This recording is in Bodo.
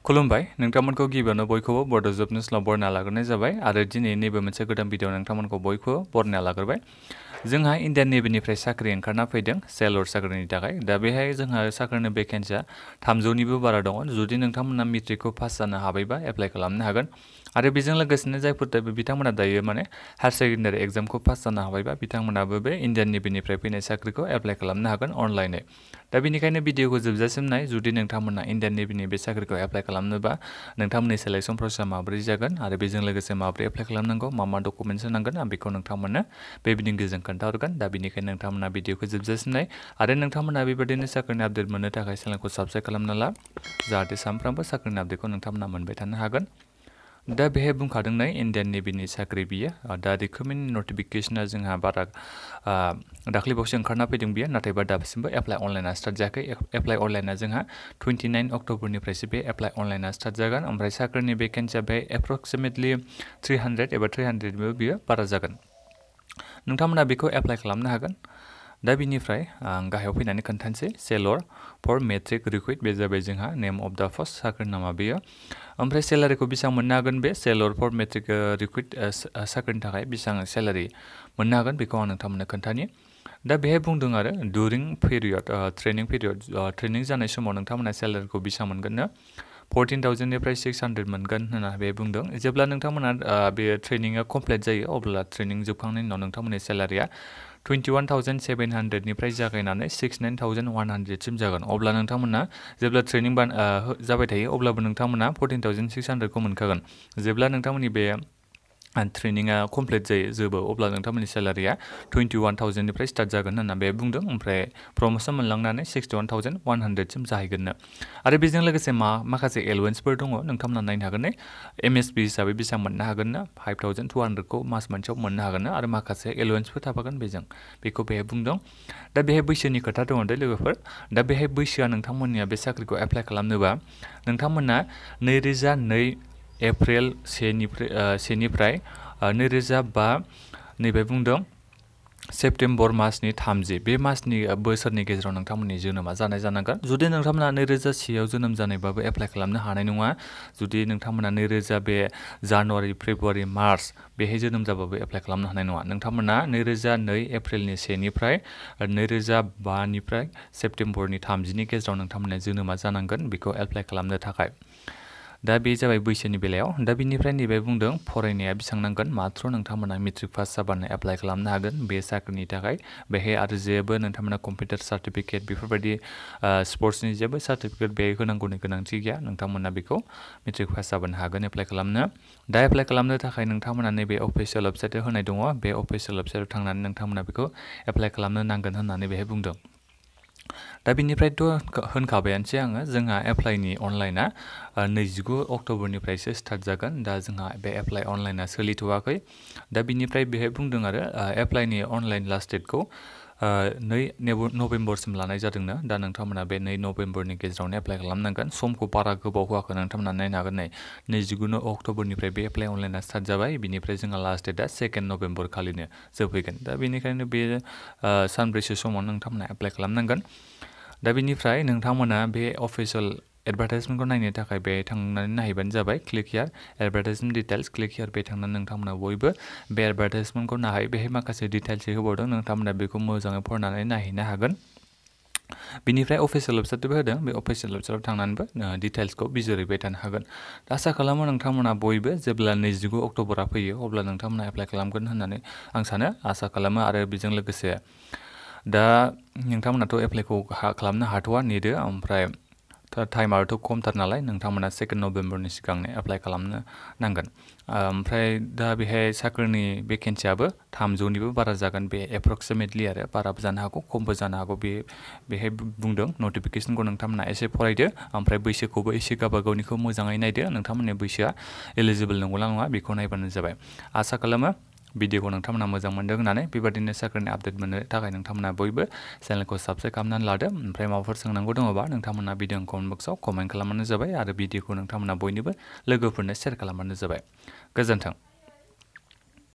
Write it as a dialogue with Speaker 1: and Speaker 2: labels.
Speaker 1: खुलुमबाय नोंथांमोनखौ गिबियावनो बयखौबो बड' जब निउसआव बरायना लाग्रोनाय जाबाय आरो दिनै नैबे मोनसे गोदान भिडिअ नोंथांमोनखौ बयखौबो बरायना लाग्रोबाय। जोंहा इन्डियान नेभिनिफ्राय साख्रि ओंखारना फैदों सेलर साख्रिनि थाखाय। दा बेहाय जोंहा साख्रिनि भेकेन्सिया 300निबो बारा दङ। जुदि नोंथांमोना मेट्रिकखौ पास जानो हाबायबा एप्लाइ खालामनो हागोन आरो बेजों लोगोसेनो जायफोर बिथांमोना दायो हायार सेकेन्डारि एग्जामखौ पास जानो हाबायबा बिथांमोनाबो बे इन्डियान नेभिनिफ्राय फैनाय साख्रिखौ एप्लाइ खालामनो हागोन अनलाइनै। दा बेनिखायनो भिडिअखौ जोबजासिम नाय। जुदि नोंथांमोना इन्डियान नेभिनि बे साख्रिखौ एप्लाइ खालामनोबा नोंथांमोननि सेलेक्सन प्रसेसआ माबोरै जागोन आरो बेजों लोगोसे माबोरै एप्लाइ खालामनांगौ मा डकुमेन्ट्स होनांगोन आं बेखौ नोंथांमोननो बे भिडिअनि गेजेरजों खोन्थाहरगोन। दा बेनिखायनो नोंथांमोना भिडिअखौ जोबजासिम नाय आरो नोंथांमोना बेबायदिनो साख्रिनि आपडेट मोननो थाखाय चेनेलखौ साबस्क्राइब खालामना ला, जाहाथे सानफ्रामबो साख्रिनि आपडेटखौ नोंथांमोना मोनबाय थानो हागोन। दा बेहाय बुंखादों नै इन्डियान नेभिनि साख्रि बियो। दा रिक्रुटमेन्ट नटिफिकेसना जोंहा बारा दाख्लैबावसो ओंखारना फैदों बियो, नाथायबा दासिमबो एप्लाइ अनलाइना स्टार्ट जायाखै। एप्लाइ अनलाइना जोंहा 29 अक्ट'बरनिफ्रायसो बे एप्लाइ अनलाइना स्टार्ट जागोन। ओमफ्राय साख्रिनि भेकेन्सिया बेहाय एप्रक्सिमेटलि 300 एबा 300निबो बियो बारा जागोन। नोंथांमोना बेखौ एप्लाइ खालामनो हागोन। दा बिनिफ्राय आं गाहायाव फैनानै खोन्थानोसै सेलर फर मेट्रिक रिक्रुइट। बे जाबाय जोंहा नेम अफ द पस्ट, साख्रिनि नामा बेयो। ओमफ्राय सेलारिखौ बेसेबां मोननो हागोन बे सेलर फर मेट्रिक रिक्रुइट साख्रिनि थाखाय बेसेबां सेलारि मोननो हागोन बेखौ आं नोंथांमोननो खोन्थानि। दा बेहाय बुंदों आरो दुरिं पिरियड ट्रेनिं जानाय समाव नोंथांमोना सेलारिखौ बेसेबां मोनगोननो 14,000निफ्राय 600 मोनगोन होनना बे बुंदों। जेब्ला नोंथांमोना बे ट्रेनिंआ कमप्लिट जायो अब्ला ट्रेनिं जोबखांनायनि उनाव नोंथांमोननि सेलारिया 21,700निफ्राय जागायनानै 69,100सिम जागोन। अब्ला नोंथांमोना जेब्ला ट्रेनिं जाबाय थायो अब्लाबो नोंथांमोना 14,600खौ मोनखागोन। जेब्ला नोंथांमोननि बे ट्रेनिंआ कमप्लिट जायो जोबो अब्ला नोंथांमोननि सेलारिया 21,000निफ्राय स्टार्ट जागोन होनना बे बुंदों। ओमफ्राय प्रम'सन मोनलांनानै 61,100सिम जाहैगोननो। आरो बेजों लोगोसे माखासे एलवेन्सफोर दङ नोंथांमोना नायनो हागोन। MSP हिसाबै बेसेबां मोननो हागोननो 5,200खौ मास मोनसेयाव मोननो हागोननो आरो माखासे एलवेन्सफोर थाफागोन बेखौ बेहाय बुंदों। दा बेहाय बैसोनि खोथा दङ दे लोगोफोर। दा बेहाय बैसोआ नोंथांमोननिया बे साख्रिखौ एप्लाइ खालामनोबा नोंथांमोना 2002 एप्रिल 1निफ्राय 2005 नैबे बुंदों सेप्तेम्बर मासनि 30 बे मासनि बोसोरनि गेजेराव नोंथांमोननि जोनोमा जानाय जानांगोन। जुदि नोंथांमोना 2001आव जोनोम जानायबाबो एप्लाइ खालामनो हानाय नङा। जुदि नोंथांमोना 2000 बे जानुवारि फेब्रुवारि मार्च बेहाय जोनोम जाबाबो एप्लाइ खालामनो हानाय नङा। नोंथांमोना 2002 एप्रिलनि 1निफ्राय 2005निफ्राय सेप्तेम्बरनि 30नि गेजेराव नोंथांमोननि जोनोमा जानांगोन बेखौ एप्लाइ खालामनो थाखाय। दा बे जाबाय बैसोनि बेलायाव। दा बिनिफ्राय नैबे बुंदों फरायनाया बेसेबां नांगोन। मात्र नोंथांमोना मेट्रिक पास जाबानो एप्लाइ खालामनो हागोन बे साख्रिनि थाखाय। बेहाय आरो जेबो नोंथांमोना कम्पिउटार सार्टिफिकेट बेफोरबायदि स्पर्ट्सनि जेबो सार्टिफिकेट बे होनांगौनि गोनांथि गैया। नोंथांमोना बेखौ मेट्रिक पास जाबानो हागोन एप्लाइ खालामनो। दा एप्लाइ खालामनो थाखाय नोंथांमोना नैबे अफिसियेल वेबसाइटआव होनाय दङ। बे अफिसियेल वेबसाइटआव थांनानै नोंथांमोना बेखौ एप्लाइ खालामनो नांगोन होननानै बेहाय बुंदों। दा बिनिफ्रायथ' होनखाबायानोसै आङो जोंहा एप्लाइनि अनलाइना 29 अक्ट'बरनिफ्रायसो स्टार्ट जागोन। दा जोंहा बे एप्लाइ अनलाइना सोलिथ'वाखै। दा बिनिफ्राय बेहाय बुंदों आरो एप्लाइनि अनलाइन लास्ट डेटखौ 2 नभेम्बरसिम लानाय जादोंनो। दा नोंथांमोना बे 2 नभेम्बरनि गेजेरावनो एप्लाइ खालामनांगोन। समखौ बारा गोबाव होआखै नोंथांमोना नायनो हागोन। 29 अक्ट'बरनिफ्राय बे एप्लाइ अनलाइना स्टार्ट जाबाय। बिनिफ्राय जोंहा लास्ट डेटआ 2 नभेम्बर खालिनो जोबहैगोन। दा बेनिखायनो बे सानब्रैसो समाव नोंथांमोना एप्लाइ खालामनांगोन। दा बिनिफ्राय नोंथांमोना बे अफिसियेल एडभार्टाइजमेन्टखौ नायनो थाखाय बे थांनानै नायहैबानो जाबाय। क्लिक हियार एडभार्टाइजमेन्ट डिटेल्स, क्लिक हियार बे थांनानै नोंथांमोना बयबो बे एडभार्टाइजमेन्टखौ नायहै। बेहाय माखासे डिटेल्सै होबावदों नोंथांमोना बेखौ मोजाङै फरायनानै नायहैनो हागोन। बिनिफ्राय अफिसियेल वेबसाइटबो होदों। बे अफिसियेल वेबसाइटआव थांनानैबो डिटेल्सखौ बिजिरहैबाय थानो हागोन। आसा खालामो नोंथांमोना बयबो जेब्ला 29 अक्ट'बरा फैयो अब्ला नोंथांमोना एप्लाइ खालामगोन होननानै आं सानो, आसा खालामो। आरो बेजों लोगोसे दा नोंथांमोनाथ' एप्लाइखौ खालामनो हाथ'वा नेदो। ओमफ्राय टाइमाथ' खमथार नालाय नोंथांमोना 2 नभेम्बरनि सिगांनो एप्लाइ खालामनो नांगोन। ओमफ्राय दा बेहाय साख्रिनि भेकेन्सियाबो 300निबो बारा जागोन। बे एप्रक्सिमेटलि आरो बाराबो जानो हागौ खमबो जानो हागौ। बेहाय बुंदों नटिफिकेसनखौ नोंथांमोना एसे फरायदो। ओमफ्राय बैसोखौबो एसे गावबा गावनिखौ मोजाङै नायदो। नोंथांमोननि बैसोआ एलिजिबोल नंगौना नङा बेखौ नायबानो जाबाय। आसा खालामो भिडिअखौ नोंथांमोना मोजां मोनदों होननानै। बेबादिनो साख्रिनि आपडेट मोननो थाखाय नोंथांमोना बयबो चेनेलखौ साबस्क्राइब खालामनानै लादो। ओमफ्राय माबाफोर सोंनांगौ दङबा नोंथांमोना भिडिअनि कमेन्ट बक्सआव कमेन्ट खालामबानो जाबाय आरो भिडिअखौ नोंथांमोना बयनिबो लोगोफोरनो शेयार खालामबानो जाबाय। गोजोन्थों।